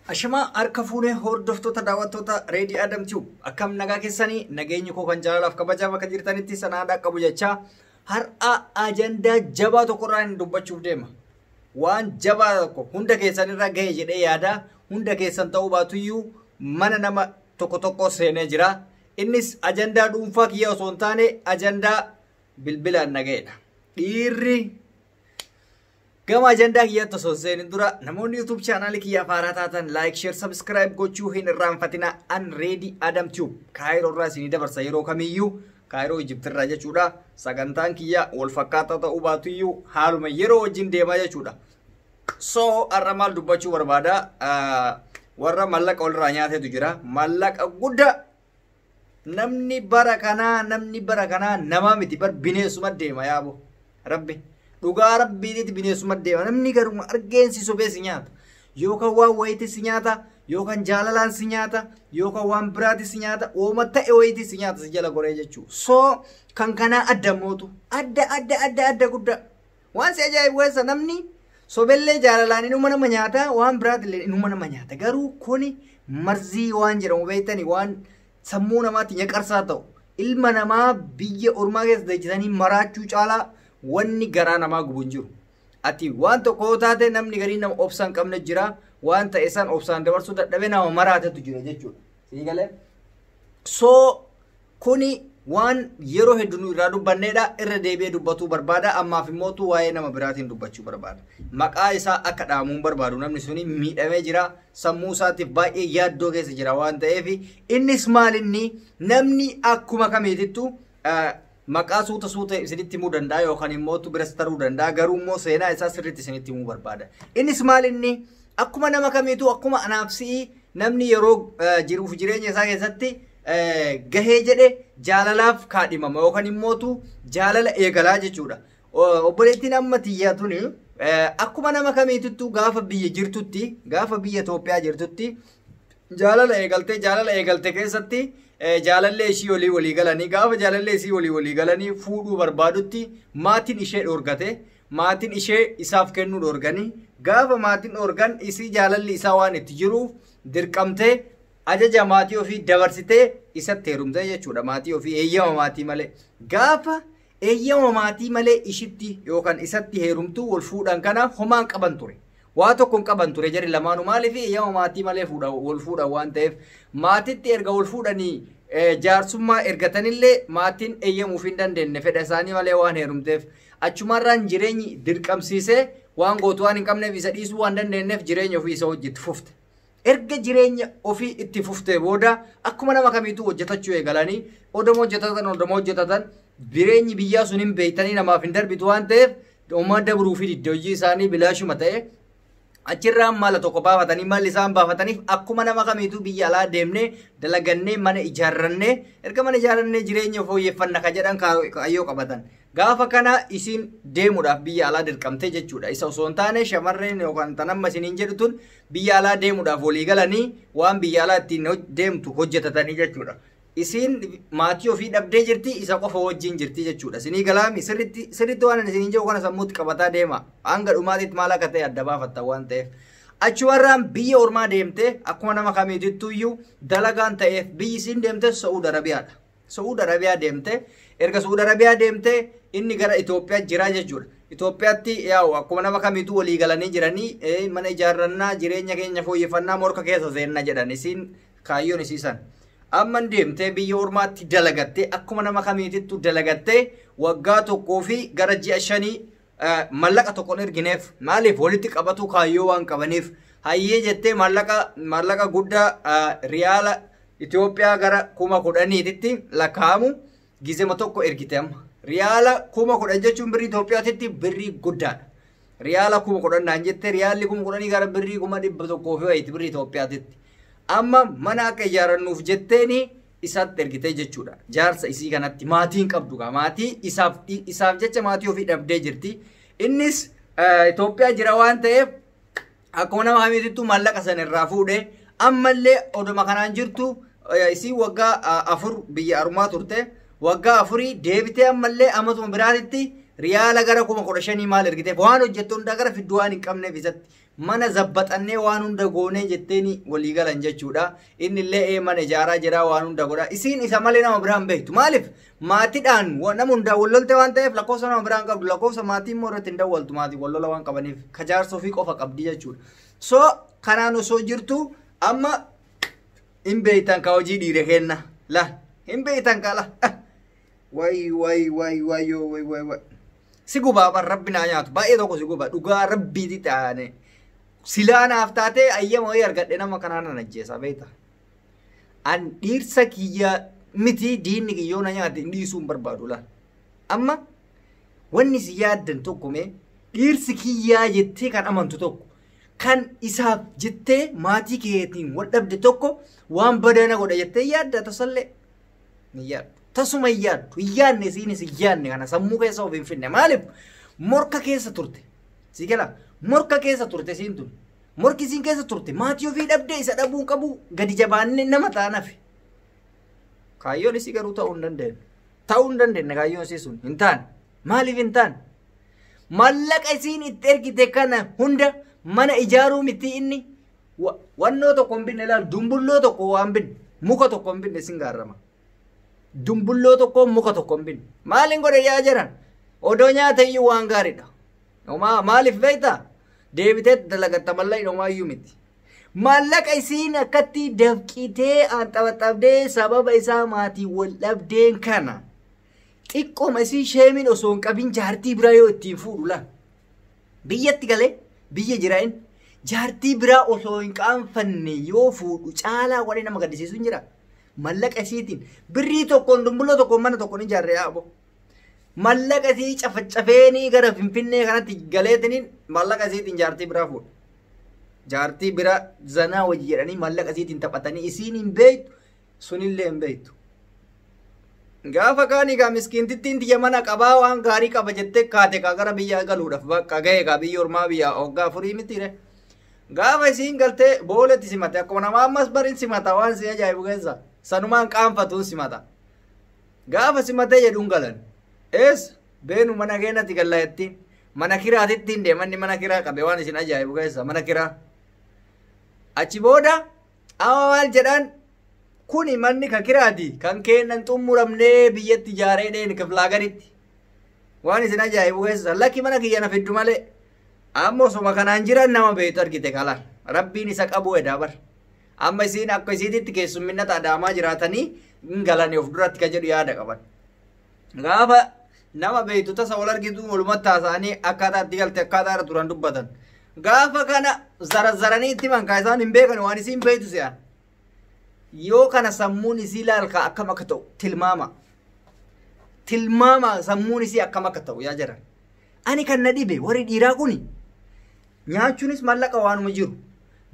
Ashamaa harka fuunee hordoftoota daawwattoota Reedii Adam Tube, akkam nagaa keessanii? Nageenyi koo kan jaalalaaf kabajaa bakka jirtanitti sanaadhaa qabu jechaa, har'a ajandaa jabaa tokkorraa hin dubbachuuf deema. Waan jabaa tokko hunda keessanirra gahe jedhee yaada. Hunda keessan ta'uu baatuyyuu mana nama tokko tokko seenee jira. Innis ajandaa dhuunfaa kiyya osoo hin taane ajandaa bilbilaan nagahedha. Dhiirri gama ajandaa kiyyaatti osoo hin seenin dura, namoonni YouTube chaanaalii kiyyaaf haaraa taatan like, share, subscribe gochuu hin irraanfatina. An Reedii Adam Tube Kaayiroo irraa isinii dabarsa, yeroo kamiyyuu Kaayiroo Ijiptirraa jechuudha. Sagantaan kiyya wal fakkaataa ta'uu baatuyyuu haaluma yeroo wajjin deemaa jechuudha. So har'a maal dubbachuu barbaada? Warra mallaqa walirraa nyaatetu jira. Mallaqa guddaa. Namni bara kanaa nama miti bar, bineensuma deema yaabo. Rabbi. Dhugaa rabbiititti bineensuma deema. Namni garuma argeen si sobee si nyaata. Yookaan waan wayiiti si nyaata, yookaan jaalalaan si nyaata, yookaan waan biraati si nyaata, ooma ta'e wayiiti si nyaata, si jala goree jechuudha. So kan kanaa adda mootu. Adda adda adda adda guddaa. Waan si ajaa'ibu keessa, namni sobellee jaalalaan inuma nama nyaata, waan biraatillee inuma nama nyaata. Garuu kuni marzii waan jedhamu beektani, waan sammuu namaatti nyaqarsaa ta'u. Ilma namaa biyya ormaa keessa teechisanii maraachuu caalaa wanni garaa namaa gubu hin jiru. Ati waan tokko yoo taate, namni garii nama obsa hin qabne jira. Waan ta'e san obsaan dabarsuu dadhabee nama maraatetu jira jechuudha. Sii galee? So kuni waan yeroo hedduu nu irraa dubbanneedha. Irra deebi'ee dubbatuu barbaada. Ammaaf immootu waa'ee nama biraatiin dubbachuu barbaada. Maqaa isaa akka dhaamuun barbaadu. Namni suni miidhamee jira, sammuu isaatiif baay'ee yaaddoo keessa jira waan ta'eef. Innis maal, inni namni akkuma kamiitittu maqaa suuta suuta isinitti himuu danda'a yookaan immootu biras taruu danda'a, garuu immoo seenaa isaa sirriitti isinitti himuu barbaada. Innis maal, inni akkuma nama kamiitu, akkuma anaaf si'ii, namni yeroo jiruuf jireenya isaa keessatti gahee jedhe jaalalaaf kaadhimama yookaan immootu jaalala eegalaa jechuudha. Obboleettiin amma tiyyaa tuni akkuma nama kamiituttu gaafa biyya jirtutti, gaafa biyya Itoophiyaa jirtutti jaalala eegaltee, jaalala eegalte keessatti jaalallee ishii walii walii galanii, gaafa jaalallee ishii walii walii galanii fuudhuu barbaadutti maatiin ishee dhoorgate. Maatiin ishee isaaf kennuu dhoorganii, gaafa maatiin dhoorgan isii jaalalli isaa waan itti jiruuf dirqamtee ajaja maatii ofii dabarsitee isatti heerumtee jechuudha. Maatii ofii eeyyama maatii malee, gaafa eeyyama maatii malee ishitti yookaan isatti heerumtuu wal fuudhan kana homaan qaban ture. Waa tokko hin qaban ture jarri lamaanuu. Maaliif? Eeyyama maatii malee fuudha wal fuudhan waan ta'eef. Maatitti erga wal fuudhanii jaarsummaa ergatanillee maatiin eeyyamuuf hin dandeenye, fedha isaanii malee waan heerumteef. Achumarraan jireenyi dirqamsiisee waan gootu waan hin qabneef, isa dhiisuu waan dandeenyeef, jireenya ofii isa hojii itti fufte. Erga jireenya ofii itti fuftee booda akkuma nama kamiituu hojjetachuu eegalanii, odoma hojjetatan, odoma hojjetatan, jireenyi biyyaa sun hin beektanii namaaf hin darbitu waan ta'eef, uummata dabruu fi didde, hojii isaanii bilaashuma ta'e. Achirraan mala tokko baafatanii, malli isaan baafataniif akkuma nama kamiituu biyya alaa deemnee dalagannee mana ijaarrannee, erga mana ijaarrannee jireenya fooyyeffanna ka jedhan kaayyoo qabatan. Gaafa kana isiin deemuudhaaf biyya alaa dirqamtee jechuudha. Isa osoo hin taane shamarreen yookaan tan amma isiniin jedhu tun biyya alaa deemuudhaaf walii galanii waan biyya alaa ittiin deemtu hojjetatanii jechuudha. Isiin maatii ofii dhabdee jirti, isa qofa wajjin jirti jechuudha. Isinii galaami sirriitti sirriitti? Waan ani isiniin jedhu kana sammuutti qabataa deema. Hanga dhumaatitti maal akka ta'e adda baafatta waan ta'eef. Achumarraan biyya ormaa deemtee akkuma nama kamiitittu iyyuu dalagaan ta'eef, biyyi isiin deemte Sa'uud Arabiyaadha. Sa'uud Arabiyaa deemte. Erga Sa'uud Arabiyaa deemte inni gara Itoophiyaa jira jechuudha. Itoophiyaatti yaa'u akkuma nama kamiituu walii galanii jiranii, mana ijaarrannaa, jireenya keenya fooyyeffannaa, morka keessa seenna jedhan, isiin kaayyoon isiisan. Amma deemtee biyya ormaatti dalagattee, akkuma nama kamiitittu dalagattee, waggaa 1 fi gara ji'a 5 mallaqa tokko hin ergineef. Maaliif? Walitti qabatu kaayyoo waan qabaniif. Hayyee jettee maallaqa guddaa riyaala Itoophiyaa gara 10,000tti lakkaa'amu gizema tokko ergite amma. Riyaala 10,000 jechuun birrii Itoophiyaatitti birrii guddaadha. Riyaala 10,000 naan jette, riyaalli 10,000 gara birrii 100,000 fi wayiiti birrii Itoophiyaatitti. Amma mana akka ijaarannuuf jetteeni isatti ergite jechuudha. Jaarsa isii kanatti maatiin qabdu gaa, maatii isaaf jecha maatii ofii dhabdee jirti. Innis Itoophiyaa jira waan ta'eef akkuma nama kamiitittuu maallaqa sana irraa fuudhee, ammallee oduma kanaan jirtu, isii waggaa 4 biyya armaa turte, waggaa 4 deebitee ammallee amatuma biraatitti Riyaala gara 15,000 maal ergiteef waan hojjettu hunda gara fidduu waan hin qabneef isatti mana zabbaxannee waan hunda goonee jetteeni walii galan jechuudha. Inni illee mana ijaaraa jira waan hunda godha. Isiin isa malee nama biraan beektu. Maaliif maatiidhaan nama hundaa wal lolte waan ta'eef lakkoofsa nama biraan qabdu, lakkoofsa maatii immoo irratti hin dawwaltu, maatii wal lola waan qabaniif kajaarsa ofii qofa qabdi jechuudha. So kanaan osoo jirtu amma hin beektan ka hojii dhiire kenna la hin beektan ka la wayi wayi wayi wayyoo wayi wayi wayi. Si gubaa bar rabbi naa nyaatu baay'ee tokko si gubaa dhugaa rabbiiti taane silaa naaf taatee ayyama wayii argadhe nama kanaan nan ajjeesa beekta. An dhiirsa kiyya miti diinni kiyyoo na nyaate hin dhiisuu hin barbaadu laal. Amma wanni si yaaddan tokko mee dhiirsi kiyyaa jettee kan amantu tokko kan isaaf jettee maatii keetiin wal dhabde tokko waan badana godha jettee yaadda tasallee ni yaaddu. Tasuma hin yaaddu. Hin yaadne isiinis hin yaadne kana sammuu keessa of hin finne. Maaliif morka keessa turte? Si gala morka keessa turte isiin tun. Morki isiin keessa turte maatii ofii dhabdee isa dhabuu hin qabu gadi jabaanne nama taanaaf. Kaayyoon isii garuu ta'uu hin dandeenye. Ta'uu hin dandeenye kaayyoon isii sun hin taane. Maaliif hin taane? Maallaqa isiin itti ergite kana hunda mana ijaaruu miti inni wannoo tokko hin binne ilaal, dumbulloo tokko waan binne, muka tokko hin binne isin gaarrama. Dumbulloo tokko muka tokko hin binne. Maaliin godhe yaa jiran? Odoo nyaata iyyuu waan gaariidha. Homaa maaliif beektaa? Deebitee dalagatta mallaqa homaa iyyuu miti. Maallaqa isiin akkatti dafqitee anxabaxabdee sababa isaa maatii wal dhabdeen kana xiqqooma isiin sheemiin osoo hin qabin jaartii biraa yoo ittiin fuudhu laal. Biyyatti galee biyya jira inni jaartii biraa osoo hin qaanfanne yoo fuudhu caalaa warri nama gaddisiisu hin jira. Mallaqa isiitiin birrii tokkoon dumbulloo tokkoon mana tokkoon ijaarre yaa'u. Mallaqa isii cafacafeenii gara Finfinnee kanatti galeetiniin mallaqa isiitiin jaartii biraa fuudha. Jaartii biraa zanaa wajji jedhanii mallaqa isiitiin taphatanii isiin hin beektu sunillee hin beektu. Gaafa kaanii gaa miskiintittiin tiyya mana qabaa waan gaarii qaba jettee kaate kaa gara biyyaa galuudhaaf bakka ga'e kaa biyya ormaa biyya hoggaa afurii mitiire. Gaafa isiin galtee booletti simate akkuma namaa ammas barin simata waan si ajaa'ibu keessa sanumaan qaanfatuun simata. Gaafa simatee jedhuun galan. Ees beenu mana keenyatti galla jettiin mana kiraatittiin deemanni mana kiraa qabe waan isin ajaa'ibu keessa mana kiraa. Achi booda amma maal jedhaan kuni manni ka kiraati kan kennan xumuramnee biyyatti ijaaree dheen kiflaagaritti. Waan isin ajaa'ibu keessa lakki mana kiyya na fiddu malee amma osoma kanaan jiran nama beektu argite kalaan rabbiin isa qabu edaa bar. Amma isiin akka isiititti keessumminata adaamaa jiraatanii hin galanii of duratti ka jedhu yaada qaban. Gaafa nama beektu tasa wal argitu walumatti haasa'anii akkaataa itti galte akkaataa irra turan dubbatan. Gaafa kana zarazzaranii itti himan kaa isaan hin beekan waan isiin beektu se'an. Yoo kana sammuun isii laalkaa akkam akka ta'u tilmaama. Tilmaama sammuun isii akkam akka ta'u yaa jiran. Ani kan na dhibe warri dhiiraa kuni nyaachuunis mallaqa waanuma jiru.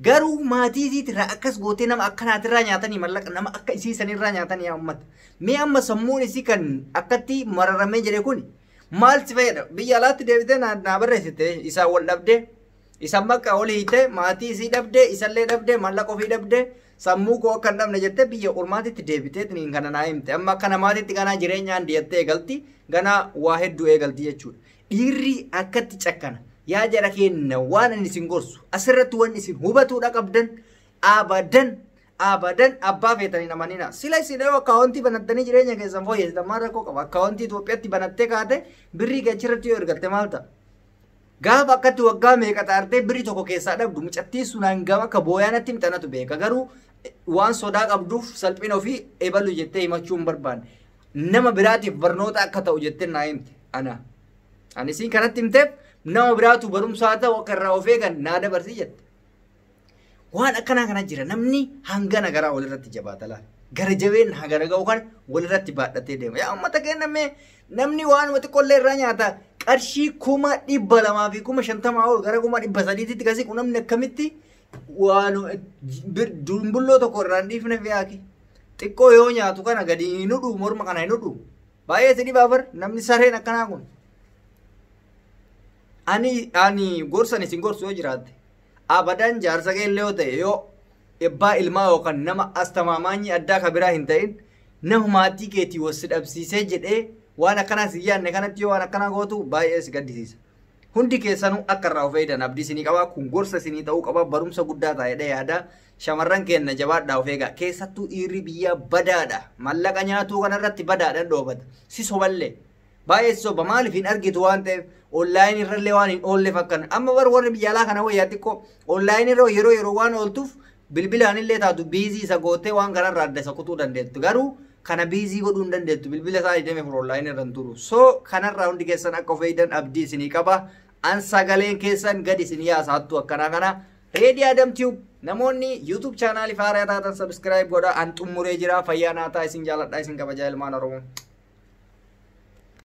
Garuu maatii isiitirraa akkas gootee nama akkanaatirraa nyaatanii mallaqa nama akka isii sanirraa nyaatanii yaa uummata. Mee amma sammuun isii kan akkatti mararamee jedhe kuni maal si fayyada? Biyya alaatti deebitee naa barreessite isaan wal dhabdee isaan bakka ol hiite maatii isii dhabdee isallee dhabdee mallaqa ofii dhabdee sammuu koo akka hin dhabne jettee biyya ormaatitti deebitee kana naa himte. Amma akka namaatitti ganaa jireenyaan diyattee eegalti ganaa waa hedduu eegalti jechuudha. Dhiirri akkatti cakkana. Yaa jara kenna waan inni isin gorsu asirratti wanni isin hubatuudha qabdan abadan abadan abbaa feetanii namanina. Sila isin yoo akkaawwantii banattanii jireenya keessan fooyyessitan maal rakkoo qaba? Akkaawwantii Itoophiyaatti banattee kaate birrii achirratti yoo ergatte maal ta'a? Gaafa akkatti waggaa meeqa xaartee birrii tokko keessaa dhabdu mucattiin sun hangam akka booyaanatti himtanatu beeka. Garuu waan sodaa qabduuf salphina ofii ebalu jettee himachuu hin barbaanne. Nama biraatiif barnoota akka ta'u jettee naa himte ana. Ani isiin kanatti himteef nama biraatu barumsaa ta'u akka irraa of eegan naa dabarsii jette. Waan akkanaa kana jira namni hangana garaa walirratti jabaata laala. Gara jabeen hangana ga'u kana walirratti baadhatee deema. Yaa uummata keenya mee namni waanuma xiqqoollee irraa nyaata qarshii 200,000 fi 50,000 ol gara 300,000tti gasii namni akkamitti waan dumbulloo tokko irraa hin dhiifne fe'aaki. Xiqqoo yoo nyaatu kana gadi hin hudhu morma kana hin hudhu. Baay'ee si dhibaa bar namni sareen akkanaa kun. Ani gorsan isin gorsu yoo jiraatte abadan jaarsa keellee yoo ta'e yoo abbaa ilmaa yookaan nama astamaamaanyi addaa ka biraa hin ta'in nama maatii keetii wasi dhabsiisee jedhee Waan akkanaa si yaadne kanatti yoo waan akkanaa gootu baay'ee si gaddisiisa. Hundi keessanuu akka irraa of eegdan abdii isinii qaba. Kun gorsa isinii ta'uu qaba. Barumsa guddaa ta'edha yaada. Shamarran keenya jabaadhaa of eegaa. Keessattuu dhiirri biyyaa badaadha. Mallaqa nyaatuu kanarratti badaadhaan dhoobata. Si soballee. Baay'ee si soba. Maaliif hin argitu waan ta'eef online irrallee waan hin oolleef akkana. Amma bar warri biyya alaa kana wayyaa xiqqoo online irra yeroo yeroo waan ooltuuf bilbilaan illee taatu busy isa gootee waan kanarraa adda isa kutuu dandeettu. Garuu kana busy godhuu hin dandeettu. Bilbila isaa 24 online irra hin turu. So kanarraa hundi keessan akka of eegdan abdii isinii qaba. An sagaleen keessan gadi isin yaasa hattuu akkanaa kana. Reedii Adam Tube, namoonni YouTube channelii faaraa taatan subscribe godha. An xumuree jira. Fayyaa naataa, isin jaaladha, isin kabajaa, ilmaan Oromoo.